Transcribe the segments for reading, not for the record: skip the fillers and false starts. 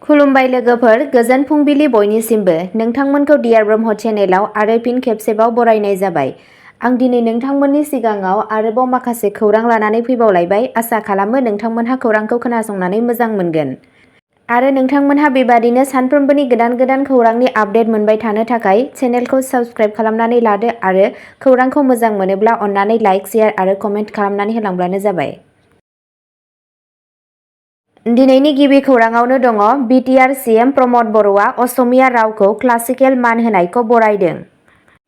खुलुमबाय लोगोफोर, गोजोन फुंबिलि बयनिसिमबो। नोंथांमोनखौ डियार ब्रह्म चेनेलाव आरो फिन खेबसेबाव बरायनाय जाबाय। आं दिनै नोंथांमोननि सिगाङाव आरोबाव माखासे खौरां लानानै फैबावलायबाय। आसा खालामो नोंथांमोनहा खौरांखौ खोनासंनानै मोजां मोनगोन। आरो नोंथांमोनहा बेबादिनो सानफ्रोमबोनि गोदान गोदान खौरांनि आपडेट मोनबाय थानो थाखाय चेनेलखौ साबस्क्राइब खालामनानै लादो आरो खौरांखौ मोजां मोनोब्ला अन्नानै लाइक, शेयार आरो कमेन्ट खालामनानै होलांब्लानो जाबाय। दिनैनि गिबि खौराङावनो दङ। बिटिआर सिएम प्रमद बर'आ असमिया रावखौ क्लासिकेल मान होनायखौ बरायदों।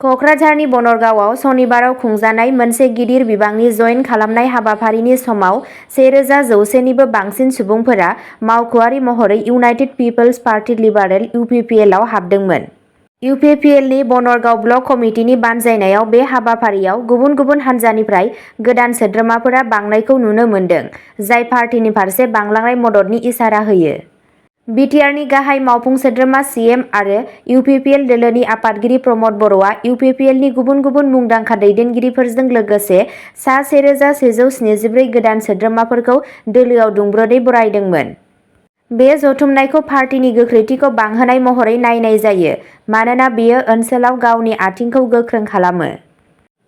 क'क्राझारनि बनरगावआव सनिबाराव खुंजानाय मोनसे गिदिर बिबांनि जइन खालामनाय हाबाफारिनि समाव 1,000 निबो बांसिन सुबुंफोरा मावख'आरि महरै united people's party liberal UPPL आव हाबदोंमोन। UPPLनि बनरगाव ब्लक कमिटिनि बानजायनायाव बे हाबाफारियाव गुबुन गुबुन हान्जानिफ्राय गोदान सोद्रोमाफोरा बांनायखौ नुनो मोन्दों, जाय पार्टीनि फारसे बांलांनाय मददनि इसारा होयो। बिटिआरनि गाहाय मावफुं सोद्रोमा सिएम आरो UPPL दोलोनि आफादगिरि प्रमद बर'आ UPPLनि गुबुन गुबुन मुंदांखा दैदेनगिरिफोरजों लोगोसे सा 1,174 गोदान सोद्रोमाफोरखौ दोलोआव दुंब्रुदै बरायदोंमोन। बे जथुमनायखौ पार्टीनि गोख्रैथिखौ बांहोनाय महरै नायनाय जायो, मानोना बेयो ओनसोलाव गावनि आथिंखौ गोख्रों खालामो।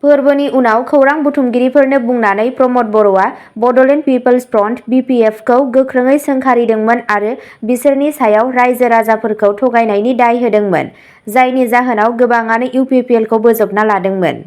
फोरबोनि उनाव खौरां बुथुमगिरिफोरनो बुंनानै प्रमद बर'आ बड'लेण्ड पिपल्स फ्रन्ट (BPF) खौ गोख्रोङै सोंखारिदोंमोन आरो बिसोरनि सायाव रायजो राजाफोरखौ थगायनायनि दाय होदोंमोन, जायनि जाहोनाव गोबाङानो UPPL खौ बोजबना लादोंमोन।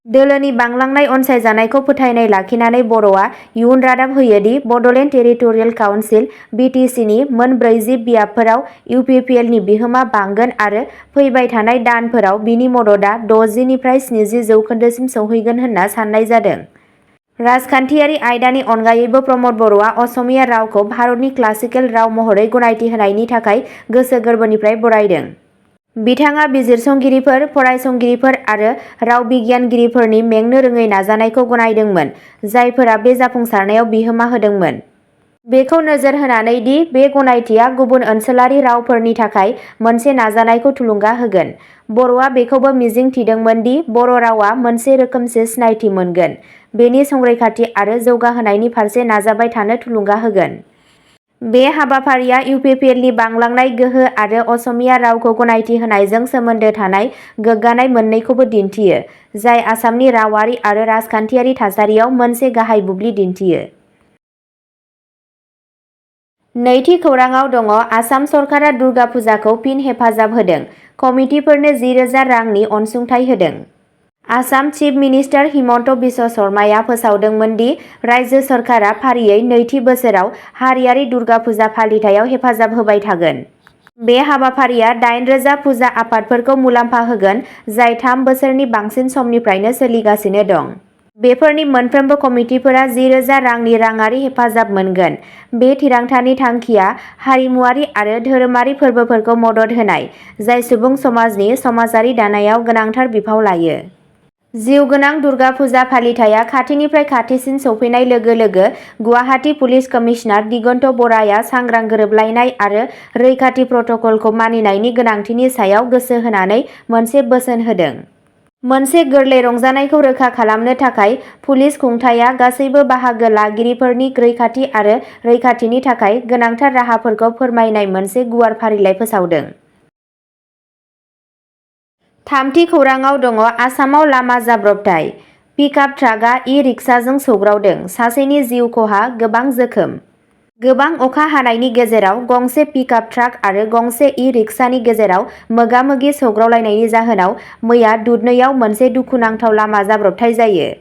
दोलोनि बांलांनाय अनसायजानायखौ फोथायनाय लाखिनानै बर'आ इयुन रादाब होयो दि बड'लेण्ड टेरिटरियेल काउन्सिल (BTC) नि मोन 40 बियाबफोराव UPPLनि बिहोमा बांगोन आरो फैबाय थानाय दानफोराव बिनि मददआ 60 निफ्राय 70% सौहैगोन होनना साननाय जादों। राजखान्थियारि आयदानि अनगायैबो प्रमद बर'आ असमिया रावखौ भारतनि क्लासिकेल राव महरै गनायथि होनायनि थाखाय गोसो गोरबोनिफ्राय बरायदों। बिथाङा बिजिरसंगिरिफोर, फरायसंगिरिफोर आरो राव बिगियानगिरिफोरनि मेंनो रोङै नाजानायखौ गनायदोंमोन, जायफोरा बे जाफुंसारनायाव बिहोमा होदोंमोन। बेखौ नोजोर होनानै दि बे गनायथिया गुबुन ओनसोलारि रावफोरनि थाखाय मोनसे नाजानायखौ थुलुंगा होगोन, बर'आ बेखौबो मिजिं थिदोंमोन दि बर' रावआ मोनसे रोखोमसे सिनायथि मोनगोन, बेनि संरैखाथि आरो जौगाहोनायनि फारसे नाजाबाय थानो थुलुंगा होगोन। बे हाबाफारिया UPPLनि बांलांनाय गोहो आरो असमिया रावखौ गनायथि होनायजों सोमोन्दो थानाय गोग्गानाय मोन्नैखौबो दिन्थियो, जाय आसामनि रावारि आरो राजखान्थियारि थासारियाव मोनसे गाहाय बुब्लि दिन्थियो। नैथि खौराङाव दङ। आसाम सरकारा दुर्गा फुजाखौ फिन हेफाजाब होदों, कमिटिफोरनो 10,000 रांनि अनसुंथाइ होदों। आसाम चिफ मिनिस्टार हिमन्त बिश्व शर्माया फोसावदोंमोन दि रायजो सरकारा फारियै नैथि बोसोराव हारियारि दुर्गा फुजा फालिथायाव हेफाजाब होबाय थागोन। बे हाबाफारिया 8,000 फुजा आफादफोरखौ मुलाम्फा होगोन, जाय 3 बोसोरनि बांसिन समनिफ्रायनो सोलिगासिनो दं। बेफोरनि मोनफ्रोमबो कमिटिफोरा 10,000 रांनि राङारि हेफाजाब मोनगोन। बे थिरांथानि थांखिया हारिमुआरि आरो धोरोमारि फोरबोफोरखौ मदद होनाय, जाय सुबुं समाजनि समाजारि दानायाव गोनांथार बिफाव लायो। जिउगोनां दुर्गा फुजा फालिथाया खाथिनिफ्राय खाथिसिन सौफैनाय लोगो लोगो गुवाहाटी पुलिस कमिशनार दिगन्त बराया सांग्रां गोरोबलायनाय आरो रैखाथि प्रट'कलखौ मानिनायनि गोनांथिनि सायाव गोसो होनानै मोनसे बोसोन होदों। मोनसे गोरलै रंजानायखौ रोखा खालामनो थाखाय, पुलिस खुंथायआ गासैबो बाहागो लागिरिफोरनि रैखाथि आरो रैखाथिनि थाखाय गोनांथार राहाफोरखौ फोरमायनाय मोनसे गुवार फारिलाइ फोसावदों। थामथि खौराङाव दङ। आसामाव लामा जाब्रबथाय, पिकआप ट्राकआ इ-रिक्साजों सौग्रावदों, सासेनि जिउ खहा, गोबां जोखोम। गोबां अखा हानायनि गेजेराव गंसे पिकआप ट्राक आरो गंसे इ-रिक्सानि गेजेराव मोगा-मोगि सौग्रावलायनायनि जाहोनाव मैया दुधनैआव मोनसे दुखुनांथाव लामा जाब्रबथाय जायो।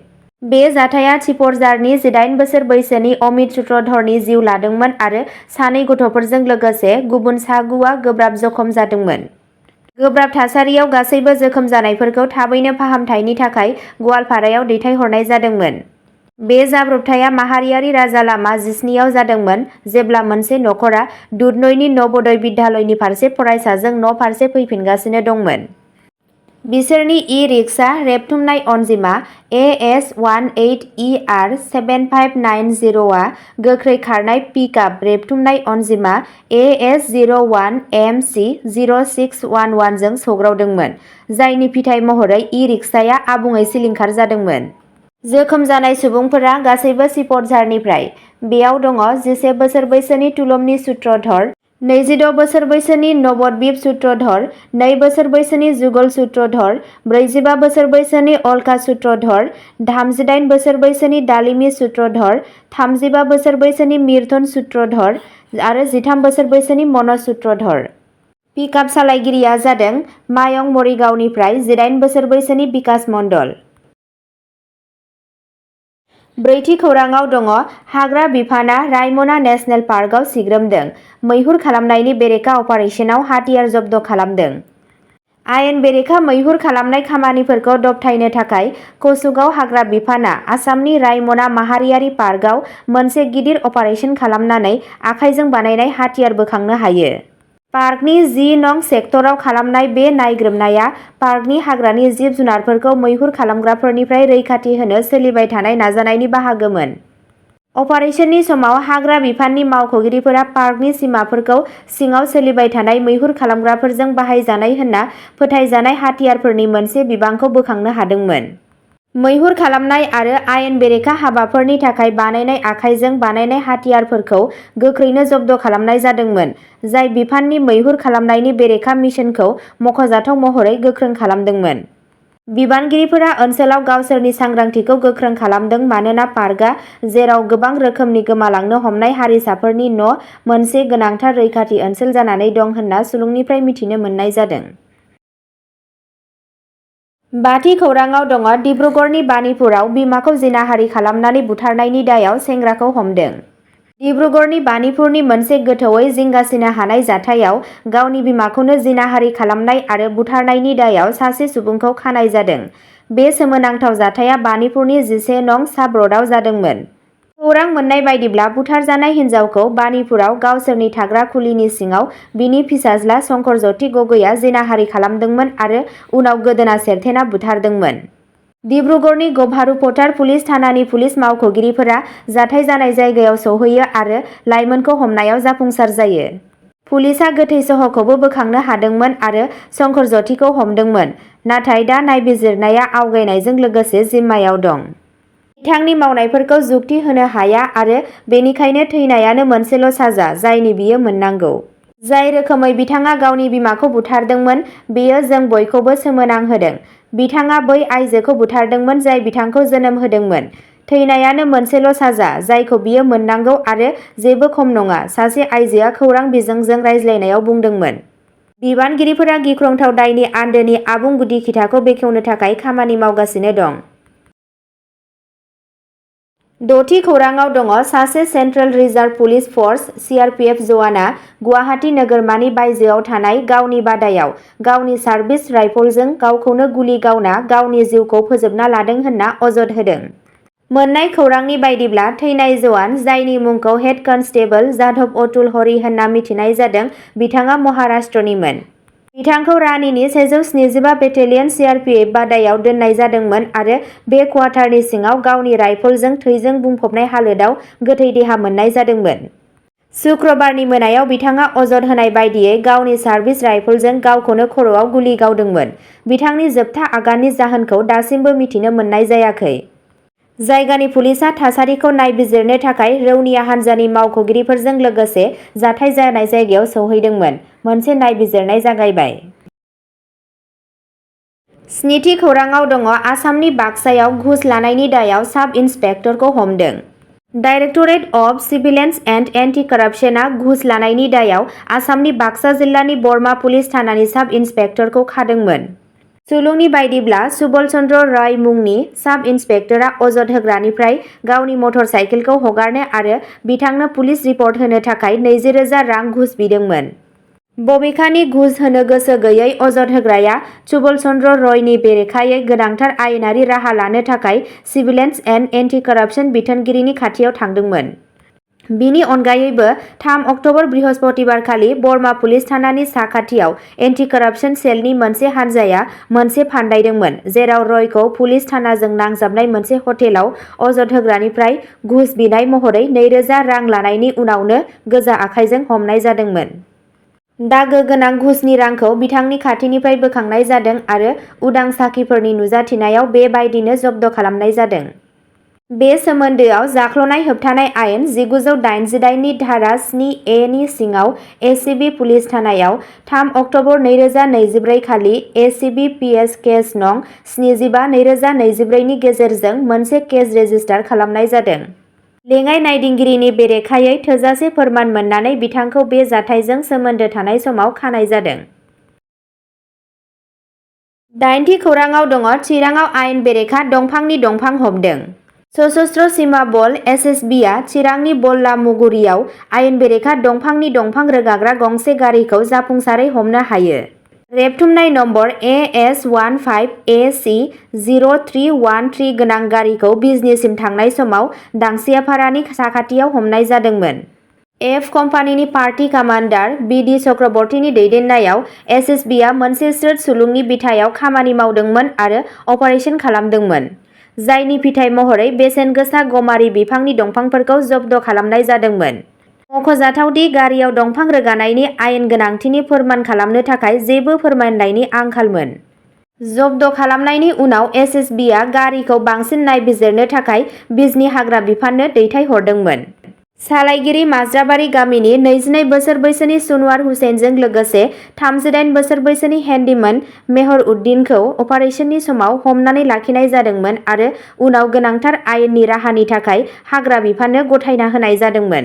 बे जाथाया छिपरझारनि 18 बोसोर बैसोनि अमित सूत्रधरनि जिउ लादोंमोन आरो 2 गथ'फोरजों लोगोसे गुबुन सा 9आ गोब्राब जखम जादोंमोन। गोब्राब थासारियाव गासैबो जोखोम जानायफोरखौ थाबैनो फाहामथायनि थाखाय गवालपारायाव दैथायहरनाय जादोंमोन। बे जाब्रबथाया माहारियारि राजा लामा 17 आव जादोंमोन, जेब्ला मोनसे नखरा दुधनैनि नवोदय बिद्यालयनि फारसे फरायसाजों न'फारसे फैफिनगासिनो दंमोन। बिसोरनि इ-रिक्सा रेबथुमनाय अनजिमा AS18ER7590 आ गोख्रै खारनाय पिकआप रेबथुमनाय अनजिमा AS01MC0611 जों सौग्रावदोंमोन, जायनि फिथाय महरै इ-रिक्साया आबुङै सिलिंखार जादोंमोन। जोखोम जानाय सुबुंफोरा गासैबो छिपरझारनिफ्राय। बेयाव दङ 11 बोसोर बैसोनि तुलमनि सूत्रधर, 26 बोसोर बैसोनि नवद्वीप सूत्रधर, 2 बोसोर बैसोनि जुगल सूत्रधर, 45 बोसोर बैसोनि अलका सूत्रधर, 38 बोसोर बैसोनि दालिमी सूत्रधर, 35 बोसोर बैसोनि मिर्तन सूत्रधर आरो 13 बोसोर बैसोनि मनज सूत्रधर। पिकआप सालायगिरिया जादों मायं मरिगावनिफ्राय 18 बोसोर बैसोनि बिकास मण्डल। ब्रैथि खौराङाव दङ हाग्रा बिफाना रायमना नेशनेल पार्कआव सिग्रोमदों, मैहुर खालामनायनि बेरेखा अपारेसनाव हाथियार जब्द खालामदों। आयेन बेरेखा मैहुर खालामनाय खामानिफोरखौ दबथायनो थाखाय कसुगाव हाग्रा बिफाना आसामनि रायमना माहारियारि पार्कआव मोनसे गिदिर अपारेसन खालामनानै आखाइजों बानायनाय हाथियार बोखांनो हायो। पार्कनि 10 नं सेक्टराव खालामनाय बे नायग्रोमनाया पार्कनि हाग्रानि जिब जुनारफोरखौ मैहुर खालामग्राफोरनिफ्राय रैखाथि होनो सोलिबाय थानाय नाजानायनि बाहागोमोन। अपारेसननि समाव हाग्रा बिफाननि मावख'गिरिफोरा पार्कनि सिमाफोरखौ सिङाव सोलिबाय थानाय मैहुर खालामग्राफोरजों बाहायजानाय होनना फोथायजानाय हाथियारफोरनि मोनसे बिबांखौ बोखांनो हादोंमोन। मैहुर खालामनाय आरो आयेन बेरेखा हाबाफोरनि थाखाय बानायनाय आखाइजों बानायनाय हाथियारफोरखौ गोख्रैनो जब्द खालामनाय जादोंमोन, जाय बिफाननि मैहुर खालामनायनि बेरेखा मिशनखौ मख'जाथाव महरै गोख्रों खालामदोंमोन। बिबानगिरिफोरा ओनसोलाव गावसोरनि सांग्रांथिखौ गोख्रों खालामदों मानोना पार्कआ, जेराव गोबां रोखोमनि गोमालांनो हमनाय हारिसाफोरनि मोनसे गोनांथार रैखाथि ओनसोल जानानै दं होनना सुलुंनिफ्राय मिथिनो मोननाय जादों। बाथि खौराङाव दङ डिब्रुगड़नि बानिपुराव बिमाखौ जिनाहारि खालामनानै बुथारनायनि दायाव सेंग्राखौ हमदों। डिब्रुगड़नि बानिपुरनि मोनसे गोथौवै जिंगासिनो हानाय जाथायाव गावनि बिमाखौनो जिनाहारि खालामनाय आरो बुथारनायनि दायाव सासे सुबुंखौ खानाय जादों। बे सोमोनांथाव जाथाया बानिपुरनि 11 नं साब र'डआव जादोंमोन। खौरां मोननाय बायदिब्ला बुथारजानाय हिन्जावखौ बानिपुराव गावसोरनि थाग्रा खुलिनि सिङाव बिनि फिसाज्ला शंकर ज्योति गगैआ जिनाहारि खालामदोंमोन आरो उनाव गोदोना सेरथेना बुथारदोंमोन। डिब्रुगड़नि गभारु फोथार पुलिस थानानि पुलिस मावख'गिरिफोरा जाथाय जानाय जायगायाव सौहैयो आरो लाइमोनखौ हमनायाव जाफुंसार जायो। पुलिसआ गोथै सह'खौबो बोखांनो हादोंमोन आरो शंकर ज्योतिखौ हमदोंमोन, नाथाय दा नायबिजिरनाया आवगायनायजों लोगोसे जिम्मायाव दं। बिथांनि मावनायफोरखौ जुक्ति होनो हाया आरो बेनिखायनो थैनायानो मोनसेल' साजा जायनि बियो मोननांगौ। जाय रोखोमै बिथाङा गावनि बिमाखौ बुथारदोंमोन, बेयो जों बयखौबो सोमोनांहोदों। बिथाङा बै आइजोखौ बुथारदोंमोन जाय बिथांखौ जोनोम होदोंमोन। थैनायानो मोनसेल' साजा जायखौ बियो मोननांगौ आरो जेबो खम नङा, सासे आइजोआ खौरां बिजोंजों रायज्लायनायाव बुंदोंमोन। बिबानगिरिफोरा गिख्रंथाव दायनि आन्दोनि आबुं गुदि खिथाखौ बेखेवनो थाखाय खामानि मावगासिनो दं। द'थि खौराङाव दङ सासे सेन्ट्रेल रिजार्भ पुलिस फर्स (सिआरपिएफ) जवाना गुवाहाटी नोगोरमानि बायजोआव थानाय गावनि बादायाव गावनि सार्भिस राइफलजों गावखौनो गुलि गावना गावनि जिउखौ फोजोबना लादों होनना अजद होदों। मोन्नाय खौरांनि बायदिब्ला थैनाय जवान, जायनि मुंखौ हेड कनस्टेबल जाधव अतुल हरि होनना मिथिनाय जादों, बिथाङा महाराष्ट्रनिमोन। बिथांखौ रानीनि 175 बेटेलियन सिआरपिएफ बादायाव दोननाय जादोंमोन आरो बे क्वार्टारनि सिङाव गावनि राइफलजों थैजों बुंफबनाय हालोदाव गोथै देहा मोननाय जादोंमोन। शुक्रबारनि मोनायाव बिथाङा अजद होनाय बायदियै गावनि सार्भिस राइफलजों गावखौनो खर'आव गुलि गावदोंमोन। बिथांनि जोबथा आगाननि जाहोनखौ दासिमबो मिथिनो मोननाय जायाखै। जायगानि पुलिसआ थासारिखौ नायबिजिरनो थाखाय रौनिया हान्जानि मावख'गिरिफोरजों लोगोसे जाथाय जानाय जायगायाव सौहैदोंमोन। मोनसे नायबिजिरनाय जागायबाय। स्निथि खौराङाव दङ आसामनि बाक्सायाव घुस लानायनि दायाव साब इन्सपेक्टरखौ हमदों। डाइरेक्टरेट अफ सिभिलेन्स एन्ड एन्टि-कराप्सनआ घुस लानायनि दायाव आसामनि बाक्सा जिल्लानि बरमा पुलिस थानानि साब इन्सपेक्टरखौ खादोंमोन। सुलुंनि बायदिब्ला सुबल चन्द्र राय मुंनि साब इन्सपेक्टरा अजद होग्रानिफ्राय गावनि मटर साइकेलखौ हगारनो आरो बिथांनो पुलिस रिपर्ट होनो थाखाय 20,000 रां घुस बिदोंमोन। बबेखानि घुस होनो गोसो गैयै अजद होग्राया सुबल चन्द्र रयनि बेरेखायै गोनांथार आयेनारि राहा लानो थाखाय सिभिलेन्स एन्ड एन्टि-कराप्सन बिथोनगिरिनि खाथियाव थांदोंमोन। बिनि अनगायैबो 3 अक्ट'बर बृहस्पतिबारखालि बरमा पुलिस थानानि साखाथियाव एन्टि-कराप्सन सेलनि मोनसे हानजाया मोनसे फान्दायदोंमोन, जेराव रयखौ पुलिस थानाजों नांजाबनाय मोनसे हटेलाव अजद होग्रानिफ्राय घुस बिनाय महरै 2,000 रां लानायनि उनावनो गोजा आखाइजों हमनाय जादोंमोन। दागो गोनां घुसनि रांखौ बिथांनि खाथिनिफ्राय बोखांनाय जादों आरो उदां साखिफोरनि नुजाथिनायाव बेबायदिनो जब्द खालामनाय जादों। बे सोमोन्दोआव जाख्ल'नाय होबथानाय आयेन 1988 नि धारा 7A नि सिङाव एसिबि पुलिस थानायाव 3 अक्ट'बर 2024 खालि एसिबि पिएस केस नं 75/2024 नि गेजेरजों मोनसे केस रेजिस्टार खालामनाय जादों। लेङाइ नायदिंगिरिनि बेरेखायै थोजासे फोरमान मोननानै बिथांखौ बे जाथायजों सोमोन्दो थानाय समाव खानाय जादों। 8थि खौराङाव दङ चिराङाव आयेन बेरेखा दंफांनि दंफां हमदों। सशस्त्र सीमा बल (एसएसबी) आ चिरांनि बल्लामुगुरियाव आयेन बेरेखा दंफांनि दंफां रोगाग्रा गंसे गारिखौ जाफुंसारै हमनो हायो। रेबथुमनाय नम्बर AS15AC0313 गोनां गारिखौ बिजनीसिम थांनाय समाव दांसियापारानि साखाथियाव हमनाय जादोंमोन। एफ कम्पानिनि पार्टी कामान्डार बिडि चक्रबर्तीनि दैदेननायाव एसएसबीआ मोनसे स्रोत सुलुंनि बिथायाव खामानि मावदोंमोन आरो अपारेसन खालामदोंमोन, जायनि फिथाय महरै बेसेन गोसा गमारि बिफांनि दंफांफोरखौ जब्द खालामनाय जादोंमोन। मख'जाथाव दि गारियाव दंफां रोगानायनि आयेन गोनांथिनि फोरमान खालामनो थाखाय जेबो फोरमानलाइनि आंखालमोन। जब्द खालामनायनि उनाव एसएसबीआ गारिखौ बांसिन नायबिजिरनो थाखाय बिजनी हाग्रा बिफाननो दैथायहरदोंमोन। सालायगिरि माज्राबारि गामिनि 22 बोसोर बैसोनि सुनवार हुसैनजों लोगोसे 38 बोसोर बैसोनि हेन्डीमैन मेहर उद्दीनखौ अपारेशननि समाव हमनानै लाखिनाय जादोंमोन आरो उनाव गोनांथार आयेननि राहानि थाखाय हाग्रा बिफाननो गथायना होनाय जादोंमोन।